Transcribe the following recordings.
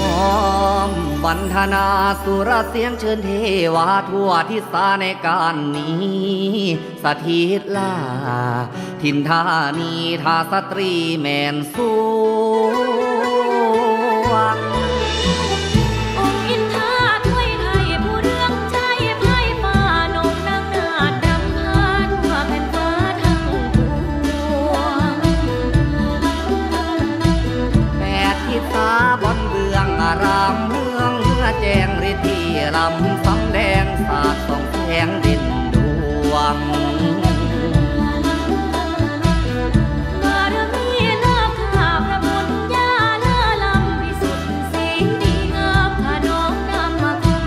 ນ້ອມວັນທະນາສຸລະສຽງເຊີນເທວາທົ່ວທິສາໃນການນີ້ ສະຖິດລາ ຖິ່ນທານີ ຖ້າສະຕຣີແມ່ນສວງ. ອົງອິນທາຖ້ວຍໄທ ຜູ້ເລື່ອງໃສໄພຟ້າ ນົກນາງນາດນຳພາ ທົ່ວແຜ່ນຟ້າທັງປວງ. ແປດທິດສາບ່ອນເບື້ອງ ອາຣາມເຮືອງເຮືອແຈ້ງ ລິດທີ່ລຳສຳແດງ ສາດສ່ອງແສງເດັ່ນດວງ. ບາລະມີເລີກຂ້າ ພະບຸນຍາເລີລຳ ວິສຸດສີດີງາມ ຂະໜອງນຳມາຄຸ້ມ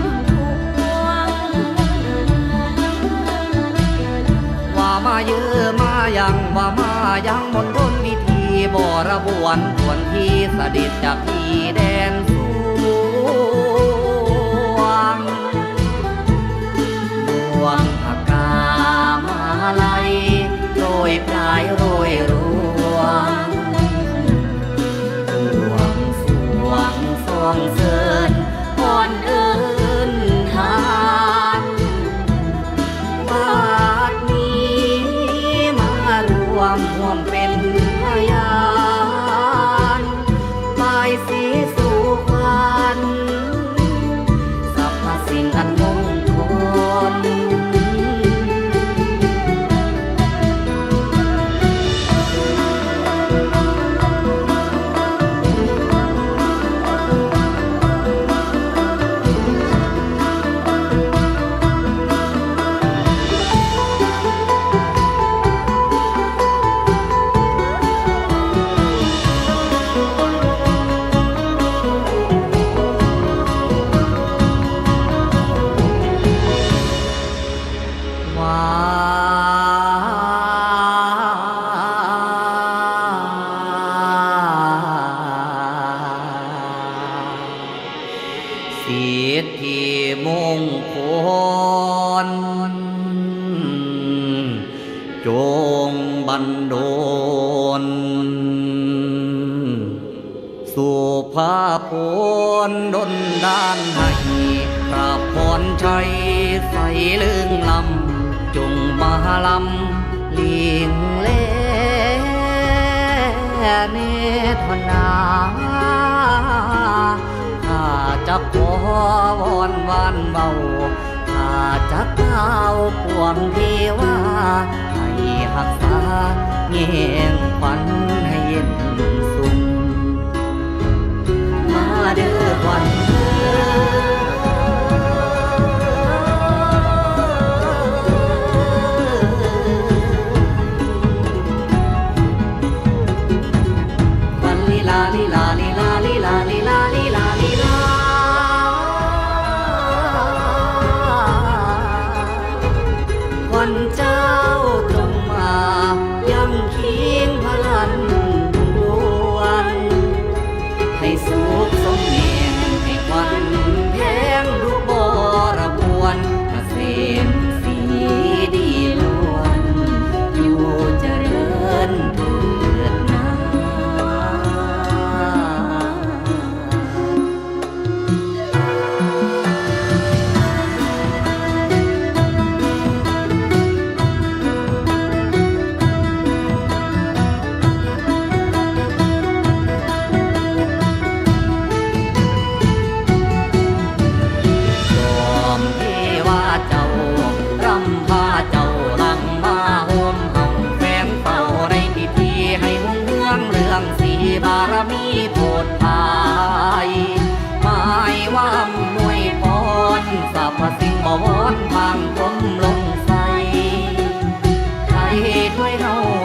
ຄວງ. ວ່າມາເຢີມາຍັງ ວ່າມາຍັງມົນທົນວິທີ ບໍລະບວນຄວນທີ່ສະເດັດຈາກທີ່ແດນສວງ. ດວງພະກາມາໄລ ໂລຍປາຍໂລຍລວງ ບວງສວງສ່ອງເສີນ ກ່ອນເອີ້ນທານ. ບາດນີ້ມາຮ່ວມ ຮ່ວມເປັນພະຍານ ບາຍສີສູ່ຂວັນ ສັບພະສິ່ງອັນມົງຄົນ. ວ່າ ສິດທິມົງຄົນ ຈົ່ງບັນດົນ ສຸພາພົນດົນດານໃຫ້ ພະພອນໄຊໃສເລື່ອງລຳ ຈົ່ງມາລຳຫຼິ້ງແລແນ່ທອນນາ. ຂ້າຈັກຂໍວອນວານເວົ້າ ຂ້າຈັກກ່າວປວງເທວາ ໃຫ້ຮັກສາແຍງຂວັນໃຫ້ເຢັນຊຸ່ມ ມາເດີຂວັນເອີຍ ຂວັນລີລາ ລີລາ ລີລາ ລີລາ ລີລາ ລີລາ ລີລາ. ຂວັນເຈົ້າຈົ່ງມາຢັ້ງຄີງພະລັນບຸນດວນ ໃຫ້ສຸກສົມແຫ່ງ ໃຫ້ຂວັນແພງລຸກບໍລະບວນ ກະເສມສີດີລ້ວນ ຢູ່ຈະເລີນເທີດນາ. ບາລະມີໂພດພາຍ ໝາຍວ່າອຳນວຍພອນ ສັບພະສິ່ງບໍວອນ ບາງຄົມລົງໃສ ໃຫ້ຊ່ວຍເຮົາ